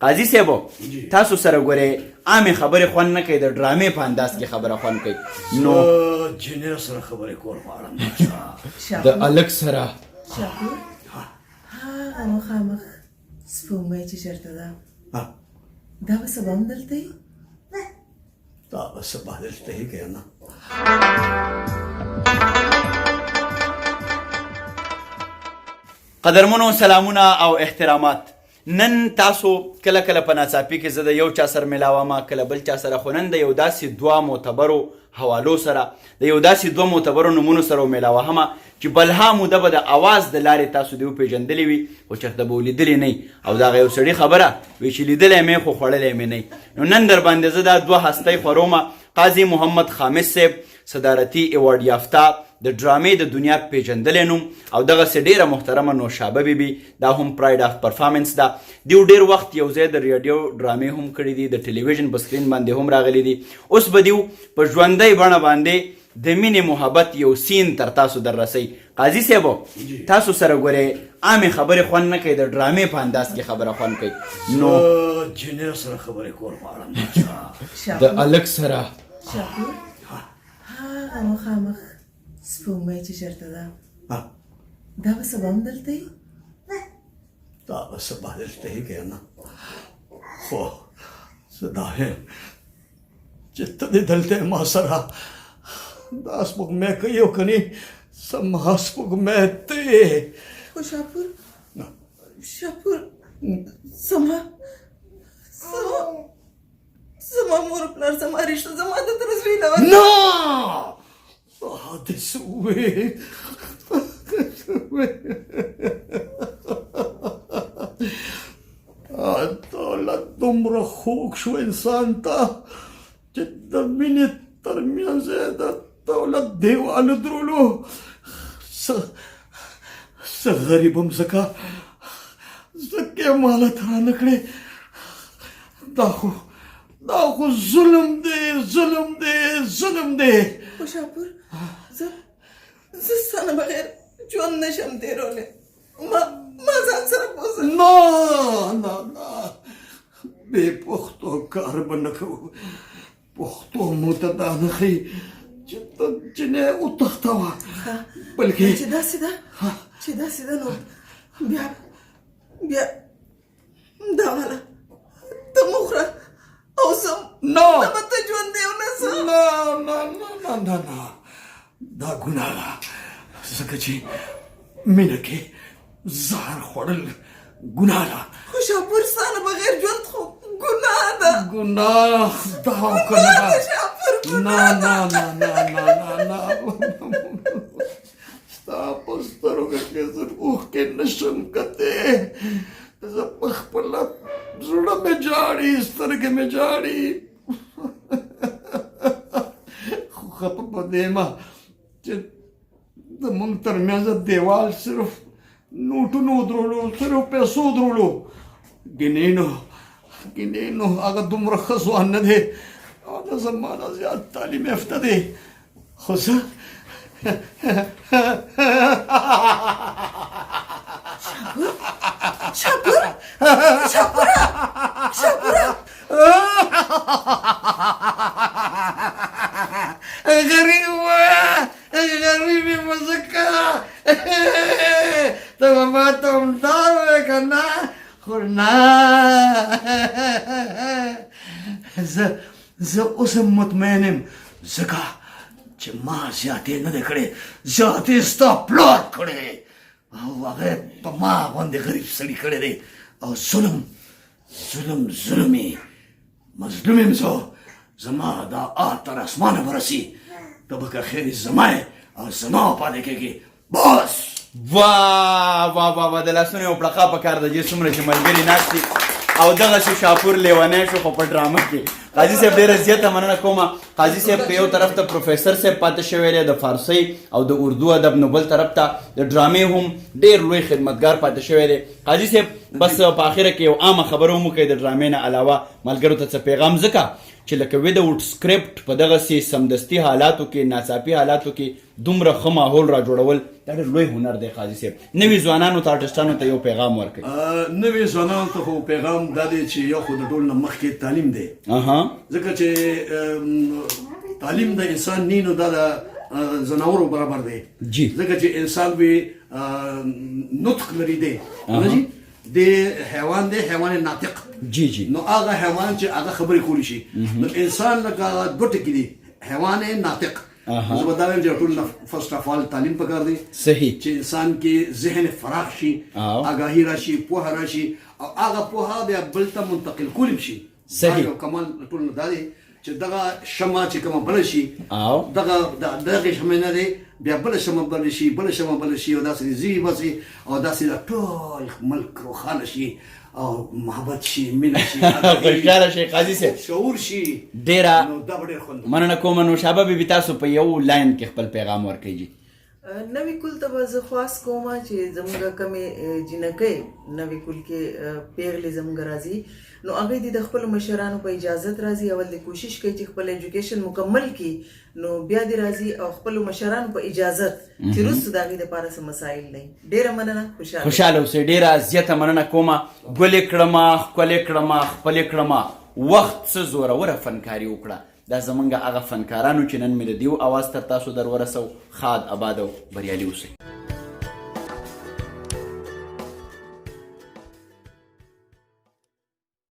قاضي صاحب، تاسو سره ګورې عامې خبرې خوند نه کوي، د ډرامې په انداز کې خبره خوند کوي. نو جنې سره خبرې کول غواړم. د الک سره. شاپور، هغه مخامخ سپوږمۍ چې چېرته ده، دا به سبا هم دلته وي؟ دا به سبا دلته وي که نه؟ قدرمنو، سلامونه او احترامات. نن تاسو کله کله په ناڅاپي کې زه د یو چا سره ملاوم، کله بل چا سره، خو نن د یو داسې دوه معتبرو حوالو سره، د یو داسې دوه معتبرو نومونو سره ملاوهم چې بلها موده به د اواز د لارې تاسو دیو پیژندلې وي، خو چېرته به ولیدلې نه. او د هغه یو سړي خبره وي چې لیدلی مې خو خوړلی مې نه. نو نن در باندې زه دا دوه هستۍ خورومه: قاضي محمد خامس صاحب، صدارتي ایوارډ یافته، د ډرامې د دنیا پیژندلی نوم، او دغسې ډیره محترمه نوشابه بي بي، دا هم پرایډ آف پرفارمنس ده. دیو ډیر وخت یو ځای د ریډیو ډرامې هم کړې دي، د ټلویزیون په سکرین باندې هم راغلي دي. اوس به دیو په ژوندۍ بڼه باندې د مینې محبت یو سین تر تاسو در رسي. قاضي صاحب، تاسو سره ګورې عامې خبرې خوند نه کوي، د ډرامې په انداز کې خبره خوند کوي. نو جنې سره خبرې کول غواړم. د الک سره. شاپور، هغه مخامخ سپوږمۍ چې چېرته ده، دا به سبا هم دلته وي؟ دا به سبا دلته وي که نه؟ خو زه دا وایم چې ته دې دلته ما سره دا سپوږمۍ کوي او که نه، زما سپوږمۍ ته یې. خو شاپور، شاپور، زما زما زما مور پلار، زما رشته، زما د تره زوی نه. نه، دې څه وویې؟ دولت دومره خوږ شو انسان ته چې د مینې ترمنځ یې د دولت دیوال ودرولو. څه غریب هم ځکه ځکه یې ماله ته رانه کړې. دا خو ظلم دی، ظلم دی، ظلم دی. خو شاپور، زه ستا نه بغیر ژوند نشم تېرولی. ما ځان سره بوځه. نه نه نه، بې پښتو کار به نه کوو. پښتو مو ته دا نه ښیي چې ته جنۍ وتښتوه، بلکې چې داسې ده نو بیا دا والا ته مو خوره او زه نه. نه به ته ژوندی او نه زه. نه نه نه نه نه نه، دا ګناه ده، ځکه چې مینه کې زهر خوړل ګناه ده. خو شاپور، ستا نه بغیر ژوند خو ګناه ده. ګناه ده او که نه؟ ګناه ده شاپور. نه. ګناه نه. ده. نه نه نه نه نه، ستا په سترګو کې زه اوښکې نشم کتی. زه په خپله زړه مې ژاړي، سترګې مې ژاړي، خو خفه په دې ما چې د موږ ترمنځ دیوال صرف نوټونو ودرولو، صرف پیسو ودرولو. ګنې نو هغه دومره ښه ځوان نه دی او نه زما نه زیات تعلیم یافته دی، خو زه شاپور، شاپوره، شاپوره! غریب، غریب یم ځکه ته به ماته همدا وې که نه؟ خو نه، زه اوس هم مطمئن یم، ځکه چې ما زیاتې نه دی کړې، زیاتې ستا پلار کړې او هغه په ما غوندې غریب سړي کړی دی. او ظلم ظلم ظلم یې، مظلوم یم زه. زما دا آه تر اسمانه به رسي. ته به که خیر زما یې او زما پاتې کېږي، بس. واه واه واه واه، د لاسونو یو پړقا په کار ده چې څومره چې ملګري ناست دي. او دغسې شاپور لیونی شو خو په ډرامه کې. قاضي صاحب، ډېره زیاته مننه کومه. قاضي صاحب که یو طرف ته پروفیسر صاحب پاتې شوی دی د فارسۍ او د اردو ادب، نو بل طرف ته د ډرامې هم ډېر لوی خدمتګار پاتې شوی دی. قاضي صاحب، بس په اخره کې یو عامه خبره هم وکړئ، د ډرامې نه علاوه ملګرو ته څه پیغام، ځکه چې لکه وداوټ سکرپټ په دغسې سمدستي حالاتو کې، ناڅاپي حالاتو کې دومره ښه ماحول را جوړول، دا ډېر لوی هنر دی. قاضي صاحب، نوي ځوانانو ته، آرټسټانو ته یو پیغام ورکړئ. نوي ځوانانو ته خو پیغام دا دی چې یو خو د ټولو نه مخکې تعلیم دی، ځکه چې تعلیم د انسان نی نو دا د ځناورو برابر دی. ځکه چې انسان وی نطق لري دی، نه جی، دی حیوان دی، حیوان ناطق. جی جی نو هغه حیوان چې هغه خبرې کولی شي، نو انسان لکه دوه ټکي دي، حیوان ناطق. زه به دا وایم چې ټول فرست اف آل تعلیم پکار دی، چې انسان کې ذهن فراخ شي، آګاهي راشي، پوهه راشي، او هغه پوهه بیا بل ته منتقل کولی شي. یو کمال ټول نه دا دی چې دغه شمع چې کومه بله شي، دغه دغه شمع نه دی، بیا بله شمع بله شي، بله شمع بله شي، او داسې ځي بسي، او داسې د ټول ملک روښانه شي او محبت شي، مینه شي، خوشحاله شي. قاضي صاحب، شعور شي. ډېره نو دا به ډېر خوند. مننه کوم. نو شابه بي بي، تاسو په یو لاین کې خپل پیغام ورکړئ جی. نوي کول ته به زه خواست کوم چې زموږ کومې جینکۍ نوي کول کې پیغلې زموږ راځي، نو هغې دې د خپلو مشرانو په اجازت راځي. اول دې کوشش کوي چې خپل ایجوکیشن مکمل کړي، نو بیا دې راځي او خپلو مشرانو په اجازت، چې وروسته د هغې دپاره څه مسایل نه وي. ډېره مننه، خوشحاله. خوشحاله اوسئ. ډېره زیاته مننه کومه. ګلې کړمه، ښکلې کړمه، خپلې کړمه، وخت څه زوروره فنکاري وکړه. دا زمونږ هغه فنکارانو چې نن مې د دیو اواز تر تاسو در ورسو. ښاد، اباد او بریالي اوسئ.